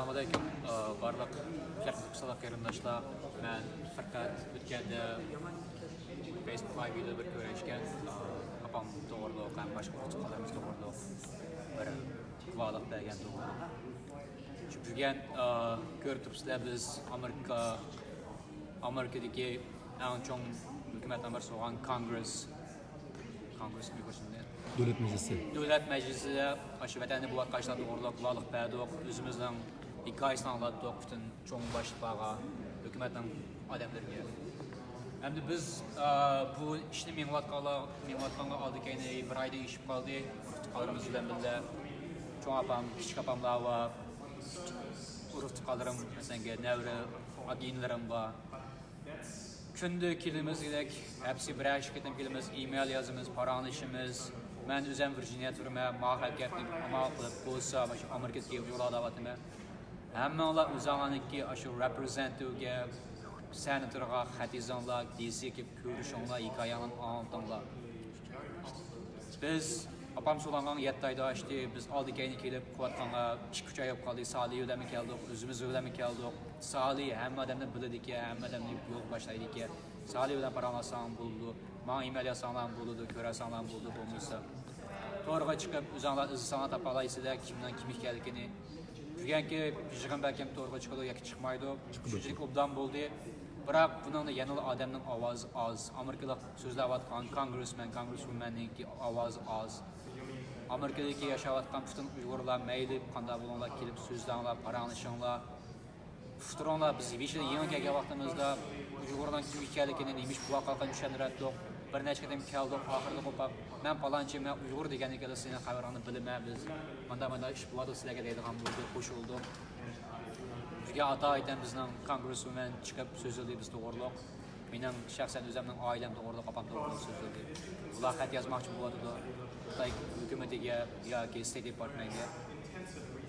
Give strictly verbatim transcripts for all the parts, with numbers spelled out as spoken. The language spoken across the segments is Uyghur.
ئەسسالامۇئەلەيكۇم، ئە، بارلىق شەرقىي تۈركىستانلىق قېرىنداشلار. مەن پەقەت ئۆتكەندە فېيسبۇك لايۋىدا بىر كۆرۈشكەن، ئە، ئاپام توغرۇلۇق ھەم باشقا ئۇرۇق-تۇغقانلىرىمىز توغرۇلۇق بىر گۇۋاھلىق بەرگەن توغرۇلۇق. شۇ بۈگۈن، ئە، كۆرۈپ تۇرۇپسىلەر، بىز ئامېرىكا، ئامېرىكىدىكى ئەڭ چوڭ ھۆكۈمەت ئامبارسى بولغان كونگرېس، كونگرېس ئۇيغۇرچىسى نېمە؟ دۆلەت مەجلىسى. دۆلەت مەجلىسىدە ئاشۇ ۋەتەندە بولۇۋاتقان ئىشلار توغرۇلۇق گۇۋاھلىق بەردۇق. ئۆزىمىزنىڭ ھېكايىسىنى ئاڭلاتتۇق پۈتۈن چوڭ باشلىقلارغا، ھۆكۈمەتنىڭ ئادەملىرىگە. ئەمدى بىز، ئە، بۇ ئىشنى مېڭىۋاتقانلار، مېڭىۋاتقانغا ئالدى كەينى بىر ئايدىن ئېشىپ قالدى. ئۇرۇق-تۇغقانلىرىمىز بىلەن بىللە چوڭ ئاپام، كىچىك ئاپاملار ۋە ئۇرۇق-تۇغقانلىرىم، مەسىلەن، نەۋرە، ئاكا-ئىنىلىرىم بار. كۈندە كېلىمىز دېگۈدەك، ھەپتىسىگە بىرەر ئىككى قېتىم كېلىمىز، ئېمېيل يازىمىز، پاراڭلىشىمىز. مەن ئۆزۈم ۋىرجىنىيەدە تۇرىمەن، ماڭا ھەرىكەتنى ئامال قىلىپ بولسا، مانا شۇ ئامېرىكىدىكى ئۇيغۇرلاردا ئاۋاتىمەن. ھەممىڭلار ئۆزۈڭلارنىڭكى ئاشۇ رېپرېزېنتىۋگە، سېناتورغا خەت يېزىڭلار، دىسىگە كېلىپ كۆرۈشۈڭلار، ھېكايەڭلارنى ئاڭلىتىڭلار. بىز ئاپام سولانغانغا يەتتە ئايدا ئاشتى. بىز ئالدى كەينى كېلىپ قىلىۋاتقانغا ئىككى ئۈچ ئاي بولۇپ قالدى. سالى بىلەنمۇ كەلدۇق، ئۆزىمىز بىلەنمۇ كەلدۇق. سالى ھەممە ئادەمنى بىلىدىكەن، ھەممە ئادەمنى يولغا باشلايدىكەن. سالى بىلەن پاراڭلاشساڭ بولىدۇ، ماڭا ئېمېيل يازساڭلار بولىدۇ، كۆرەلىسەڭلار بولىدۇ، بولمىسا تورغا چىقىپ ئۆزۈڭلار ئىزدىسەڭلار تاپالايسىلەر كىمنىڭ كىم ئىكەنلىكىنى. بۈگۈنكى يىغىن بەلكىم تورغا چىقىدۇ ياكى چىقمايدۇ. چىقىدۇ. شۇنچىلىك ئوبدان بولدى. بىراق بۇنىڭدا يەنىلا ئادەمنىڭ ئاۋازى ئاز. ئامېرىكىلىق سۆزلەۋاتقان كونگرېسمەن، كونگرېسۋۇمەننىڭكى ئاۋازى ئاز. ئامېرىكىدىكى ياشاۋاتقان پۈتۈن ئۇيغۇرلار مەيلى قانداق بولۇڭلار، كېلىپ سۆزلەڭلار، پاراڭلىشىڭلار. ئۇقتۇرۇڭلار، بىز ۋىشىدا يېڭى كەلگەن ۋاقتىمىزدا ئۇيغۇرنىڭ كىم ئىكەنلىكىنى، نېمە ئىش بولۇۋاتقانلىقىنى چۈشەندۈرەتتۇق. بىر نەچچە قېتىم كەلدۇق، ئاخىرىدا قوپاپ، مەن پالانچى، مەن ئۇيغۇر دېگەندىن كېيىن سېنىڭ خەۋىرىڭنى بىلىمەن، بىز مانداق مانداق ئىش بولۇۋاتىدۇ سىلەرگە دەيدىغان بولدى، قوشۇلدۇق. بۈگۈن ئاتا ئايتەم بىزنىڭ كونگرېسۋۇمەن چىقىپ سۆزلىدى بىز توغرۇلۇق. مېنىڭ شەخسەن ئۆزۈمنىڭ ئائىلەم توغرىلىق، ئاپام توغرىلىق سۆزلىدى. ئۇلار خەت يازماقچى بولۇۋاتىدۇ. خىتاي ھۆكۈمىتىگە ياكى ستېيت دېپارتمېنتىگە.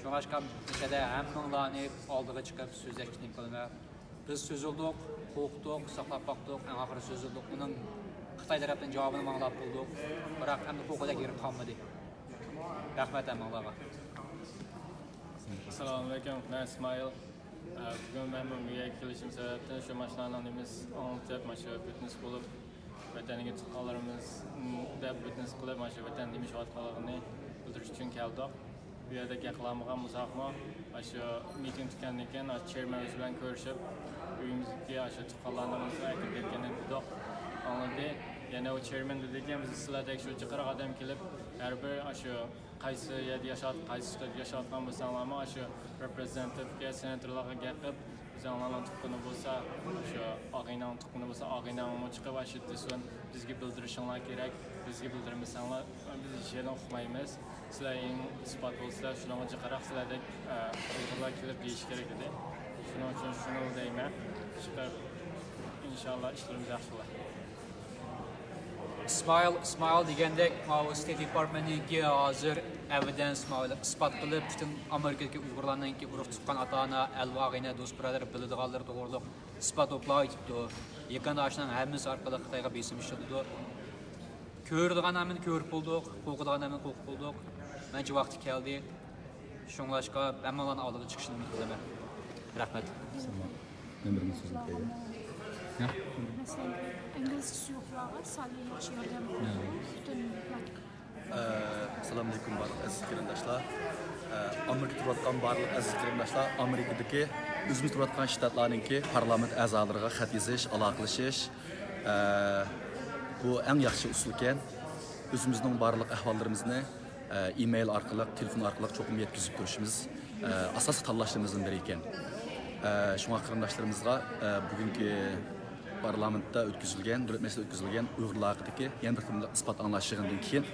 شۇڭلاشقا مۇشۇ يەردە ھەممىڭلارنى ئالدىغا چىقىپ سۆزلەشكە تەكلىپ قىلىمەن. بىز سۆزلىدۇق، قورقتۇق، ساقلاپ باقتۇق، ئەڭ ئاخىرى سۆزلىدۇق. ئۇنىڭ خىتاي تەرەپتىن جاۋابىنى ئاڭلاپ بولدۇق. بىراق ئەمدى قورققۇدەك يېرى قالمىدى. رەھمەت ھەممىڭلارغا. ئەسسالامۇئەلەيكۇم، مەن ئىسمائىل. ئە، بۈگۈن مەن بۇ مۇيەگە كېلىشىم سەۋەبتىن شۇ ماشۇلارنىڭ نېمىسى ئاڭلىتىپ، مانا شۇ بىزنېس بولۇپ، ۋەتەنگە چىققانلىرىمىز، م، دەپ بىزنېس قىلىپ، مانا شۇ ۋەتەندە نېمە ئىش قىلىۋاتقانلىقىنى بىلدۈرۈش ئۈچۈن كەلدۇق. بۇ يەردە گەپ قىلالمىغان بولساقمۇ، ئاشۇ مىتىڭ تۈگىگەندىن كېيىن، ئاشۇ چېرمەن ئۆزى بىلەن كۆرۈشۈپ، ئۆيىمىزدىكى ئاشۇ تۇغقانلارنىڭ ئەكىرىپ كەتكىنىنى بىلدۇق، ئاڭلىدى. يەنە ئۇ چېرمەن دېدىكى، بىز سىلەردەك شۇ جىقراق ئادەم كېلىپ، ھەر بىر ئاشۇ قايسى يەردە ياشاۋات-، قايسى شتاتتا ياشاۋاتقان بولساڭلارمۇ، ئاشۇ رېپرېزېنتېتىۋكە، سېناتورلارغا گەپ قىلىپ، ئۆزۈڭلارنىڭ تۇغقىنى بولسا، شۇ ئاغىنەڭ تۇغقىنى بولسا، ئاغىنەڭمۇ چىقىپ، ئاشۇ دېسۇن، بىزگە بىلدۈرۈشۈڭلار كېرەك. بىزگە بىلدۈرمىسەڭلار، بىز ھېچ يەردىن ئۇقمايمىز. سىلەر ئەڭ ئىسپات بولسىلەر، شۇنىڭغا جىقراق سىلەردەك، ئە، ئۇيغۇرلار كېلىپ دېيىشى كېرەك ئىدى. شۇنىڭ ئۈچۈن شۇنى دەيمەن. چىقىپ، ئىنشاللا ئىشلىرىمىز ياخشى بولار. ئىسمائىل، ئىسمائىل دېگەندەك، ماۋۇ ستېيت دېپارتمېنتنىڭكى ھازىر ئېۋىدېنس، ماۋۇ ئىسپات قىلىپ، پۈتۈن ئامېرىكىدىكى ئۇيغۇرلارنىڭكى ئۇرۇق-تۇغقان، ئاتا-ئانا، ئەل-ئاغىنە، دوست-بۇرادەر بىلىدىغانلىرى توغرۇلۇق ئىسپات بولۇپ ئېيتىپتۇ. يېقىندا ئاشۇنىڭ ھەممىسى ئارقىلىق خىتايغا بېسىم ئىشلىتىدۇ. كۆرىدىغان ھەممىنى كۆرۈپ بولدۇق، قورقىدىغان ھەممىنى قورقۇپ بولدۇق. مەنچە ۋاقتى كەلدى. شۇڭلاشقا ھەممىڭلارنىڭ ئالدىغا چىقىشىنى ئۈمىد قىلىمەن. رەھمەت. نېمە بىر سۆزنى قوياي. ھە؟ مەسىلەن، ئىنگلىزچىسى يوقلارغا سالى ياخشى ياردەم قىلىدۇ. پۈتۈن ئەسسالامۇئەلەيكۇم بارلىق ئەزىز قېرىنداشلار. ئە، ئامېرىكىدا تۇرۇۋاتقان بارلىق ئەزىز قېرىنداشلار، ئامېرىكىدىكى ئۆزىمىز تۇرۇۋاتقان شتاتلارنىڭكى پارلامېنت ئەزالىرىغا خەت يېزىش، ئالاقىلىشىش، ئە، بۇ ئەڭ ياخشى ئۇسۇلكەن. ئۆزىمىزنىڭ بارلىق ئەھۋاللىرىمىزنى، ئە، ئىمېيل ئارقىلىق، تېلېفون ئارقىلىق چوقۇم يەتكۈزۈپ تۇرۇشىمىز، ئە، ئاساسلىق تاللاشلىرىمىزدىن بىرى ئىكەن. ئە، شۇڭا قېرىنداشلىرىمىزغا، ئە، بۈگۈنكى پارلامېنتتا ئۆتكۈزۈلگەن، دۆلەت مەجلىسىدە ئۆتكۈزۈلگەن ئۇيغۇرلار ھەققىدىكى يەنە بىر قېتىملىق ئىسپات ئاڭلاش يىغىنىدىن كېيىن،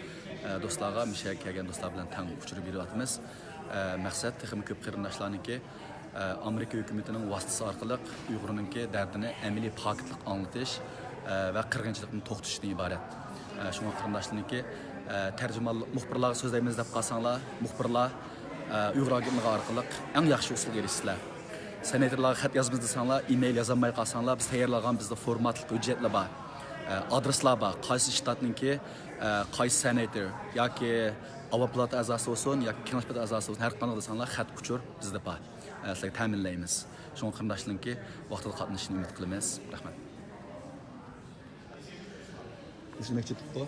ئە، دوستلارغا، مۇشۇ يەرگە كەلگەن دوستلار بىلەن تەڭ ئۇچۇر بېرىۋاتىمىز. ئە، مەقسەت تېخىمۇ كۆپ قېرىنداشلارنىڭكى، ئە، ئامېرىكا ھۆكۈمىتىنىڭ ۋاسىتىسى ئارقىلىق ئۇيغۇرنىڭكى دەردىنى ئەمەلىي پاكىتلىق ئاڭلىتىش، ئە، ۋە قىرغىنچىلىقنى توختىتىشتىن ئىبارەت. ئە، شۇڭا قېرىنداشلارنىڭكى، ئە، تەرجىمانلىق، مۇخبىرلارغا سۆزلەيمىز دەپ قالساڭلار، مۇخبىرلار، ئە، ئۇيغۇر ئاگېنتلىقى ئارقىلىق ئەڭ ياخشى ئۇسۇلغا ئېرىشىسىلەر. سېناتورلارغا خەت يازىمىز دېسەڭلار، ئىمېيل يازالماي قالساڭلار، بىز تەييارلىغان بىزدە فورماتلىق ھۆججەتلەر بار. ئە، ئادرېسلار بار. قايسى شتاتنىڭكى، ئە، قايسى سېناتور ياكى ئاۋۇ پالاتا ئەزاسى بولسۇن ياكى كېڭەش پالاتا ئەزاسى بولسۇن، ھەر قانداق دېسەڭلار، خەت ئۇچۇر بىزدە بار. ئە، سىلەرگە تەمىنلەيمىز. شۇڭا قېرىنداشلىرىڭكى ۋاقتىدا قاتنىشىشىنى ئۈمىد قىلىمىز. رەھمەت. مۇشۇ نەچچە تۇتقۇ؟